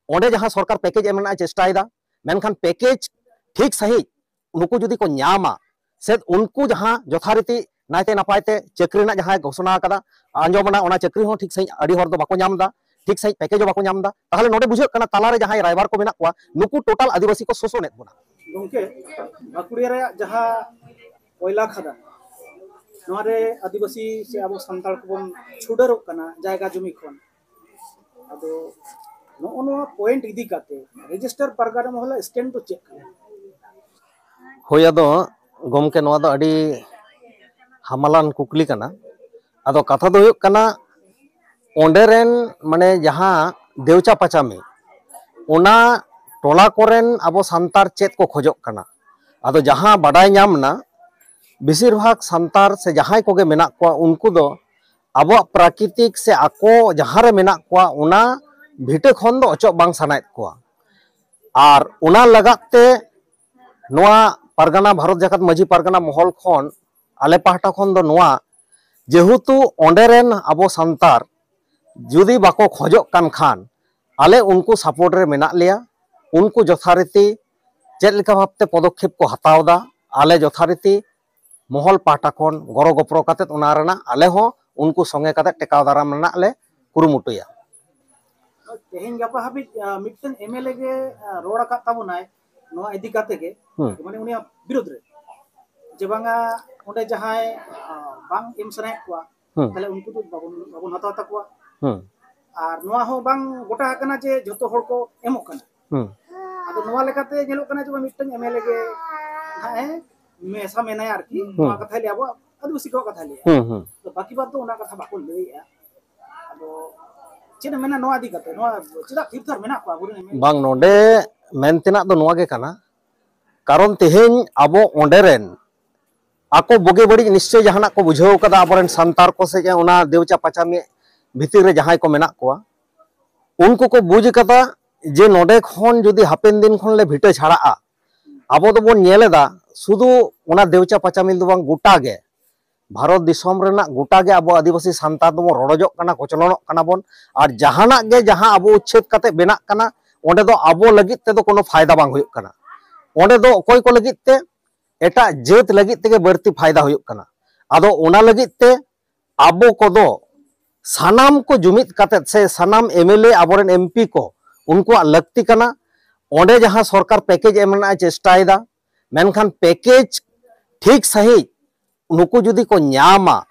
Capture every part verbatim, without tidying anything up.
ᱚᱸᱰᱮ ᱡᱟᱦᱟᱸ ᱥᱚᱨᱠᱟᱨ ᱯᱮᱠᱮᱡᱽ ᱮᱢ ᱨᱮᱱᱟᱜ ᱮ ᱪᱮᱥᱴᱟᱭᱮᱫᱟ, ᱢᱮᱱᱠᱷᱟᱱ ᱯᱮᱠᱮᱡᱽ ᱴᱷᱤᱠ ᱥᱟᱺᱦᱤᱡ ᱱᱩᱠᱩ ᱡᱩᱫᱤ ᱠᱚ ᱧᱟᱢᱟ, ᱥᱮ ᱩᱱᱠᱩ ᱡᱟᱦᱟᱸ ᱡᱚᱛᱷᱟᱨᱤᱛᱤ ᱱᱟᱭᱛᱮ ᱱᱟᱯᱟᱭ ᱛᱮ ᱪᱟᱹᱠᱨᱤ ᱨᱮᱱᱟᱜ ᱡᱟᱦᱟᱸᱭ ᱜᱷᱳᱥᱚᱱᱟ ᱟᱠᱟᱫᱟ, ᱟᱸᱡᱚᱢ ᱮᱱᱟ, ᱚᱱᱟ ᱪᱟᱹᱠᱨᱤ ᱦᱚᱸ ᱴᱷᱤᱠ ᱥᱟᱺᱦᱤᱡ ᱟᱹᱰᱤ ᱦᱚᱲ ᱫᱚ ᱵᱟᱠᱚ ᱧᱟᱢ ᱮᱫᱟ, ᱴᱷᱤᱠ ᱥᱟᱺᱦᱤᱡ ᱯᱮᱠᱮᱡᱽ ᱦᱚᱸ ᱵᱟᱠᱚ ᱧᱟᱢ ᱮᱫᱟ᱾ ᱛᱟᱦᱚᱞᱮ ᱱᱚᱰᱮ ᱵᱩᱡᱷᱟᱹᱜ ᱠᱟᱱᱟ ᱛᱟᱞᱟᱨᱮ ᱡᱟᱦᱟᱸᱭ ᱨᱟᱭᱵᱟᱨ ᱠᱚ ᱢᱮᱱᱟᱜ ᱠᱚᱣᱟ, ᱱᱩᱠᱩ ᱴᱳᱴᱟᱞ ᱟᱹᱫᱤᱵᱟᱹᱥᱤ ᱠᱚ ᱥᱳᱥᱚᱱᱮᱫ ᱵᱚᱱᱟ᱾ ᱜᱚᱢᱠᱮ, ᱵᱟᱸᱠᱩᱲᱟ ᱨᱮᱭᱟᱜ ᱡᱟᱦᱟᱸ ᱠᱚᱭᱞᱟ ᱠᱷᱟᱫᱟᱱ, ᱱᱚᱣᱟ ᱨᱮ ᱟᱹᱫᱤᱵᱟᱹᱥᱤ ᱥᱮ ᱟᱵᱚ ᱥᱟᱱᱛᱟᱲ ᱠᱚᱵᱚᱱ ᱪᱷᱩᱰᱟᱹᱨᱚᱜ ᱠᱟᱱᱟ ᱡᱟᱭᱜᱟ ᱡᱚᱢᱤ ᱠᱷᱚᱱ᱾ ᱟᱫᱚ ᱱᱚᱜᱼᱚ ᱱᱚᱣᱟ ᱯᱚᱭᱮᱱᱴ ᱤᱫᱤ ᱠᱟᱛᱮ ᱨᱮᱡᱤᱥᱴᱟᱨ ᱯᱟᱨᱜᱟᱱᱟ ᱢᱚᱦᱚᱞᱟᱜ ᱥᱴᱮᱱᱰ ᱫᱚ ᱪᱮᱫ ᱠᱟᱱᱟ? ᱦᱳᱭ, ᱟᱫᱚ ᱜᱚᱢᱠᱮ, ᱱᱚᱣᱟ ᱫᱚ ᱟᱹᱰᱤ ᱦᱟᱢᱟᱞᱟᱱ ᱠᱩᱠᱞᱤ ᱠᱟᱱᱟ᱾ ᱟᱫᱚ ᱠᱟᱛᱷᱟ ᱫᱚ ᱦᱩᱭᱩᱜ ᱠᱟᱱᱟ, ᱚᱸᱰᱮ ᱨᱮᱱ, ᱢᱟᱱᱮ, ᱡᱟᱦᱟᱸ ᱫᱮᱣᱪᱟ ᱯᱟᱪᱟᱢᱤ, ᱚᱱᱟ ᱴᱚᱞᱟ ᱠᱚᱨᱮᱱ ᱟᱵᱚ ᱥᱟᱱᱛᱟᱲ ᱪᱮᱫ ᱠᱚ ᱠᱷᱚᱡᱚᱜ ᱠᱟᱱᱟ? ᱟᱫᱚ ᱡᱟᱦᱟᱸ ᱵᱟᱰᱟᱭ ᱧᱟᱢ ᱮᱱᱟ, ᱵᱮᱥᱤᱨ ᱵᱷᱟᱜᱽ ᱥᱟᱱᱛᱟᱲ ᱥᱮ ᱡᱟᱦᱟᱸᱭ ᱠᱚᱜᱮ ᱢᱮᱱᱟᱜ ᱠᱚᱣᱟ, ᱩᱱᱠᱩ ᱫᱚ ᱟᱵᱚᱣᱟᱜ ᱯᱨᱟᱠᱨᱤᱛᱤᱠ ᱥᱮ ᱟᱠᱚ ᱡᱟᱦᱟᱸ ᱨᱮ ᱢᱮᱱᱟᱜ ᱠᱚᱣᱟ, ᱚᱱᱟ ᱵᱷᱤᱴᱟᱹ ᱠᱷᱚᱱ ᱫᱚ ᱚᱪᱚᱜ ᱵᱟᱝ ᱥᱟᱱᱟᱭᱮᱫ ᱠᱚᱣᱟ᱾ ᱟᱨ ᱚᱱᱟ ᱞᱟᱜᱟᱫ ᱛᱮ ᱱᱚᱣᱟ ᱯᱟᱨᱜᱟᱱᱟ, ᱵᱷᱟᱨᱚᱛ ᱡᱟᱠᱟᱛ ᱢᱟᱹᱡᱷᱤ ᱯᱟᱨᱜᱟᱱᱟ ᱢᱚᱦᱚᱞ ᱠᱷᱚᱱ ᱟᱞᱮ ᱯᱟᱦᱴᱟ ᱠᱷᱚᱱ ᱫᱚ ᱱᱚᱣᱟ, ᱡᱮᱦᱮᱛᱩ ᱚᱸᱰᱮ ᱨᱮᱱ ᱟᱵᱚ ᱥᱟᱱᱛᱟᱲ ᱡᱩᱫᱤ ᱵᱟᱠᱚ ᱠᱷᱚᱡᱚᱜ ᱠᱟᱱ ᱠᱷᱟᱱ, ᱟᱞᱮ ᱩᱱᱠᱩ ᱥᱟᱯᱳᱨᱴ ᱨᱮ ᱢᱮᱱᱟᱜ ᱞᱮᱭᱟ᱾ ᱩᱱᱠᱩ ᱡᱚᱛᱷᱟᱨᱤᱛᱤ ᱪᱮᱫ ᱞᱮᱠᱟ ᱵᱷᱟᱵᱽᱛᱮ ᱯᱚᱫᱚᱠᱷᱮᱯ ᱠᱚ ᱦᱟᱛᱟᱣ ᱮᱫᱟ, ᱟᱞᱮ ᱡᱚᱛᱷᱟᱨᱤᱛᱤ ᱢᱚᱦᱚᱞ ᱯᱟᱦᱴᱟ ᱠᱷᱚᱱ ᱜᱚᱲᱚ ᱜᱚᱯᱚᱲᱚ ᱠᱟᱛᱮᱫ ᱚᱱᱟ ᱨᱮᱱᱟᱜ ᱟᱞᱮ ᱦᱚᱸ ᱩᱱᱠᱩ ᱥᱚᱸᱜᱮ ᱠᱟᱛᱮᱫ ᱴᱮᱠᱟᱣ ᱫᱟᱨᱟᱢ ᱨᱮᱱᱟᱜ ᱞᱮ ᱠᱩᱨᱩᱢᱩᱴᱩᱭᱟ᱾ ᱛᱮᱦᱮᱧ ᱜᱟᱯᱟ ᱦᱟᱹᱵᱤᱡ, ᱟᱸ, ᱢᱤᱫᱴᱮᱱ ᱮᱢᱮᱞᱮ ᱜᱮ, ᱟᱸ, ᱨᱚᱲ ᱟᱠᱟᱫ ᱛᱟᱵᱚᱱᱟᱭ ᱱᱚᱣᱟ ᱤᱫᱤ ᱠᱟᱛᱮ ᱜᱮ, ᱦᱩᱸ᱾ ᱢᱟᱱᱮ ᱩᱱᱤᱭᱟᱜ ᱵᱤᱨᱩᱫᱽ ᱨᱮ, ᱡᱮ ᱵᱟᱝᱟ ᱚᱸᱰᱮ ᱡᱟᱦᱟᱸᱭ, ᱟᱸ, ᱵᱟᱝ ᱮᱢ ᱥᱟᱱᱟᱭᱮᱫ ᱠᱚᱣᱟ, ᱦᱩᱸ᱾ ᱛᱟᱦᱞᱮ ᱩᱱᱠᱩ ᱫᱚ ᱵᱟᱵᱚᱱ, ᱵᱟᱵᱚᱱ ᱦᱟᱛᱟᱣ ᱛᱟᱠᱚᱣᱟ᱾ ᱦᱩᱸ᱾ ᱟᱨ ᱱᱚᱣᱟ ᱦᱚᱸ ᱵᱟᱝ ᱜᱚᱴᱟ ᱟᱠᱟᱱᱟ ᱡᱮ ᱡᱷᱚᱛᱚ ᱦᱚᱲ ᱠᱚ ᱮᱢᱚᱜ ᱠᱟᱱᱟ᱾ ᱦᱩᱸ᱾ ᱟᱫᱚ ᱱᱚᱣᱟ ᱞᱮᱠᱟᱛᱮ ᱧᱮᱞᱚᱜ ᱠᱟᱱᱟ ᱡᱮ ᱢᱤᱫᱴᱟᱝ ᱮᱢᱮᱞᱮ ᱜᱮ ᱦᱟᱸᱜ ᱮ ᱢᱮᱥᱟ ᱢᱮᱱᱟᱭᱟ ᱟᱨᱠᱤ, ᱦᱩᱸ᱾ ᱱᱚᱣᱟ ᱠᱟᱛᱷᱟᱭ ᱞᱟᱹᱭᱟ, ᱟᱵᱚᱣᱟᱜ ᱟᱹᱫᱤᱵᱟᱹᱥᱤ ᱠᱚᱣᱟᱜ ᱠᱟᱛᱷᱟᱭ ᱞᱟᱹᱭᱟ᱾ ᱦᱩᱸ, ᱦᱩᱸ᱾ ᱛᱚ ᱵᱟᱹᱠᱤ ᱵᱟᱫ ᱫᱚ ᱚᱱᱟ ᱠᱟᱛᱷᱟ ᱵᱟᱠᱚ ᱞᱟᱹᱭᱮᱜᱼᱟ᱾ ᱟᱫᱚ ᱪᱮᱫ ᱮᱢ ᱢᱮᱱᱟ ᱱᱚᱣᱟ ᱤᱫᱤ ᱠᱟᱛᱮ? ᱱᱚᱣᱟ ᱪᱮᱫᱟᱜ ᱛᱷᱤᱨ ᱛᱷᱟᱨ ᱢᱮᱱᱟᱜ ᱠᱚᱣᱟ ᱟᱵᱚᱨᱮᱱ ᱮᱢᱮᱞᱮ? ᱵᱟᱝ, ᱱᱚᱰᱮ ᱢᱮᱱ ᱛᱮᱱᱟᱜ ᱫᱚ ᱱᱚᱣᱟ ᱜᱮ ᱠᱟᱱᱟ, ᱠᱟᱨᱚᱱ ᱛᱮᱦᱮᱧ ᱟᱵᱚ ᱚᱸᱰᱮ ᱨᱮᱱ ᱟᱠᱚ ᱵᱩᱜᱤ ᱵᱟᱹᱲᱤᱡ ᱱᱤᱥᱪᱚᱭ ᱡᱟᱦᱟᱱᱟᱜ ᱠᱚ ᱵᱩᱡᱷᱟᱹᱣ ᱠᱟᱫᱟ, ᱟᱵᱚᱨᱮᱱ ᱥᱟᱱᱛᱟᱲ ᱠᱚ ᱥᱮ ᱚᱱᱟ ᱫᱮᱣᱪᱟ ᱯᱟᱪᱟᱢᱤ ᱵᱷᱤᱛᱤᱨ ᱨᱮ ᱡᱟᱦᱟᱸᱭ ᱠᱚ ᱢᱮᱱᱟᱜ ᱠᱚᱣᱟ, ᱩᱱᱠᱩ ᱠᱚ ᱵᱩᱡᱽ ᱠᱟᱫᱟ ᱡᱮ ᱱᱚᱰᱮ ᱠᱷᱚᱱ ᱡᱩᱫᱤ ᱦᱟᱯᱮᱱ ᱫᱤᱱ ᱠᱷᱚᱱ ᱞᱮ ᱵᱷᱤᱴᱟᱹ ᱪᱷᱟᱲᱟᱜᱼᱟ, ᱟᱵᱚ ᱫᱚᱵᱚᱱ ᱧᱮᱞ ᱮᱫᱟ ᱥᱩᱫᱷᱩ ᱚᱱᱟ ᱫᱮᱣᱪᱟ ᱯᱟᱪᱟᱢᱤ ᱫᱚ ᱵᱟᱝ, ᱜᱚᱴᱟ ᱜᱮ ᱵᱷᱟᱨᱚᱛ ᱫᱤᱥᱚᱢ ᱨᱮᱱᱟᱜ ᱜᱚᱴᱟ ᱜᱮ ᱟᱵᱚ ᱟᱹᱫᱤᱵᱟᱹᱥᱤ ᱥᱟᱱᱛᱟᱲ ᱫᱚᱵᱚᱱ ᱨᱚᱰᱚᱡᱚᱜ ᱠᱟᱱᱟ, ᱠᱚᱪᱞᱚᱱᱚᱜ ᱠᱟᱱᱟ ᱵᱚᱱ᱾ ᱟᱨ ᱡᱟᱦᱟᱱᱟᱜ ᱜᱮ ᱡᱟᱦᱟᱸ ᱟᱵᱚ ᱩᱪᱪᱷᱮᱫ ᱠᱟᱛᱮ ᱵᱮᱱᱟᱜ ᱠᱟᱱᱟ, ᱚᱸᱰᱮ ᱫᱚ ᱟᱵᱚ ᱞᱟᱹᱜᱤᱫ ᱛᱮᱫᱚ ᱠᱳᱱᱳ ᱯᱷᱟᱭᱫᱟ ᱵᱟᱝ ᱦᱩᱭᱩᱜ ᱠᱟᱱᱟ᱾ ᱚᱸᱰᱮ ᱫᱚ ᱚᱠᱚᱭ ᱠᱚ ᱞᱟᱹᱜᱤᱫ ᱛᱮ? ᱮᱴᱟᱜ ᱡᱟᱹᱛ ᱞᱟᱹᱜᱤᱫ ᱛᱮᱜᱮ ᱵᱟᱹᱲᱛᱤ ᱯᱷᱟᱭᱫᱟ ᱦᱩᱭᱩᱜ ᱠᱟᱱᱟ᱾ ᱟᱫᱚ ᱚᱱᱟ ᱞᱟᱹᱜᱤᱫ ᱛᱮ ᱟᱵᱚ ᱠᱚᱫᱚ ᱥᱟᱱᱟᱢ ᱠᱚ ᱡᱩᱢᱤᱫ ᱠᱟᱛᱮᱫ ᱥᱮ ᱥᱟᱱᱟᱢ ᱮᱢᱮᱞᱮ, ᱟᱵᱚᱨᱮᱱ ᱮᱢᱯᱤ ᱠᱚ, ᱩᱱᱠᱩᱣᱟᱜ ᱞᱟᱹᱠᱛᱤ ᱠᱟᱱᱟ᱾ ᱚᱸᱰᱮ ᱡᱟᱦᱟᱸ ᱥᱚᱨᱠᱟᱨ ᱯᱮᱠᱮᱡᱽ ᱮᱢ ᱨᱮᱱᱟᱜ ᱮ ᱪᱮᱥᱴᱟᱭᱮᱫᱟ, ᱢᱮᱱᱠᱷᱟᱱ ᱯᱮᱠᱮᱡᱽ ᱴᱷᱤᱠ ᱥᱟᱺᱦᱤᱡ ᱱᱩᱠᱩ ᱡᱩᱫᱤ ᱠᱚ ᱧᱟᱢᱟ,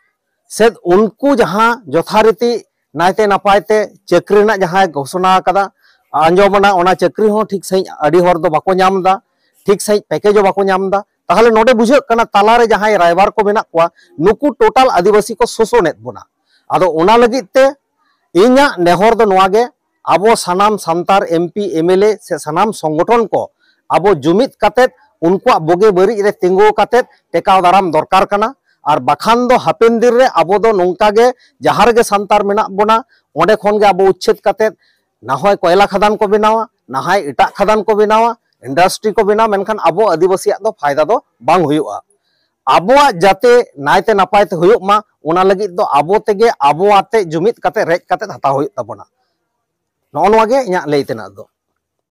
ᱥᱮ ᱩᱱᱠᱩ ᱡᱟᱦᱟᱸ ᱡᱚᱛᱷᱟᱨᱤᱛᱤ ᱱᱟᱭᱛᱮ ᱱᱟᱯᱟᱭ ᱛᱮ ᱪᱟᱹᱠᱨᱤ ᱨᱮᱱᱟᱜ ᱡᱟᱦᱟᱸᱭ ᱜᱷᱳᱥᱚᱱᱟ ᱟᱠᱟᱫᱟ, ᱟᱸᱡᱚᱢ ᱮᱱᱟ, ᱚᱱᱟ ᱪᱟᱹᱠᱨᱤ ᱦᱚᱸ ᱴᱷᱤᱠ ᱥᱟᱺᱦᱤᱡ ᱟᱹᱰᱤ ᱦᱚᱲ ᱫᱚ ᱵᱟᱠᱚ ᱧᱟᱢ ᱮᱫᱟ, ᱴᱷᱤᱠ ᱥᱟᱺᱦᱤᱡ ᱯᱮᱠᱮᱡᱽ ᱦᱚᱸ ᱵᱟᱠᱚ ᱧᱟᱢ ᱮᱫᱟ᱾ ᱛᱟᱦᱚᱞᱮ ᱱᱚᱰᱮ ᱵᱩᱡᱷᱟᱹᱜ ᱠᱟᱱᱟ ᱛᱟᱞᱟᱨᱮ ᱡᱟᱦᱟᱸᱭ ᱨᱟᱭᱵᱟᱨ ᱠᱚ ᱢᱮᱱᱟᱜ ᱠᱚᱣᱟ, ᱱᱩᱠᱩ ᱴᱳᱴᱟᱞ ᱟᱹᱫᱤᱵᱟᱹᱥᱤ ᱠᱚ ᱥᱳᱥᱚᱱᱮᱫ ᱵᱚᱱᱟ᱾ ᱟᱫᱚ ᱚᱱᱟ ᱞᱟᱹᱜᱤᱫ ᱛᱮ ᱤᱧᱟᱹᱜ ᱱᱮᱦᱚᱨ ᱫᱚ ᱱᱚᱣᱟ ᱜᱮ, ᱟᱵᱚ ᱥᱟᱱᱟᱢ ᱥᱟᱱᱛᱟᱲ ᱮᱢᱯᱤ, ᱮᱢᱮᱞᱮ ᱥᱮ ᱥᱟᱱᱟᱢ ᱥᱚᱝᱜᱚᱴᱷᱚᱱ ᱠᱚ ᱟᱵᱚ ᱡᱩᱢᱤᱫ ᱠᱟᱛᱮᱫ ᱩᱱᱠᱩᱣᱟᱜ ᱵᱩᱜᱤ ᱵᱟᱹᱲᱤᱡ ᱨᱮ ᱛᱤᱸᱜᱩ ᱠᱟᱛᱮᱫ ᱴᱮᱠᱟᱣ ᱫᱟᱨᱟᱢ ᱫᱚᱨᱠᱟᱨ ᱠᱟᱱᱟ᱾ ᱟᱨ ᱵᱟᱠᱷᱟᱱ ᱫᱚ ᱦᱟᱯᱮᱱ ᱫᱤᱱ ᱨᱮ ᱟᱵᱚ ᱫᱚ ᱱᱚᱝᱠᱟ ᱜᱮ ᱡᱟᱦᱟᱸ ᱨᱮᱜᱮ ᱥᱟᱱᱛᱟᱲ ᱢᱮᱱᱟᱜ ᱵᱚᱱᱟ, ᱚᱸᱰᱮ ᱠᱷᱚᱱ ᱜᱮ ᱟᱵᱚ ᱩᱪᱪᱷᱮᱫ ᱠᱟᱛᱮᱫ ᱱᱟ ᱦᱚᱭ ᱠᱚᱭᱞᱟ ᱠᱷᱟᱫᱟᱱ ᱠᱚ ᱵᱮᱱᱟᱣᱟ, ᱱᱟ ᱦᱚᱭ ᱮᱴᱟᱜ ᱠᱷᱟᱫᱟᱱ ᱠᱚ ᱵᱮᱱᱟᱣᱟ, ᱤᱱᱰᱟᱥᱴᱨᱤ ᱠᱚ ᱵᱮᱱᱟᱣᱟ, ᱢᱮᱱᱠᱷᱟᱱ ᱟᱵᱚ ᱟᱹᱫᱤᱵᱟᱹᱥᱤᱭᱟᱜ ᱫᱚ ᱯᱷᱟᱭᱫᱟ ᱫᱚ ᱵᱟᱝ ᱦᱩᱭᱩᱜᱼᱟ᱾ ᱟᱵᱚᱣᱟᱜ ᱡᱟᱛᱮ ᱱᱟᱭᱛᱮ ᱱᱟᱯᱟᱭ ᱛᱮ ᱦᱩᱭᱩᱜ ᱢᱟ, ᱚᱱᱟ ᱞᱟᱹᱜᱤᱫ ᱫᱚ ᱟᱵᱚ ᱛᱮᱜᱮ, ᱟᱵᱚ ᱟᱛᱮ ᱡᱩᱢᱤᱫ ᱠᱟᱛᱮ ᱨᱮᱡ ᱠᱟᱛᱮ ᱦᱟᱛᱟᱣ ᱦᱩᱭᱩᱜ ᱛᱟᱵᱚᱱᱟ᱾ ᱱᱚᱜᱼᱚ ᱱᱚᱣᱟ ᱜᱮ ᱤᱧᱟᱹᱜ ᱞᱟᱹᱭ ᱛᱮᱱᱟᱜ ᱫᱚ᱾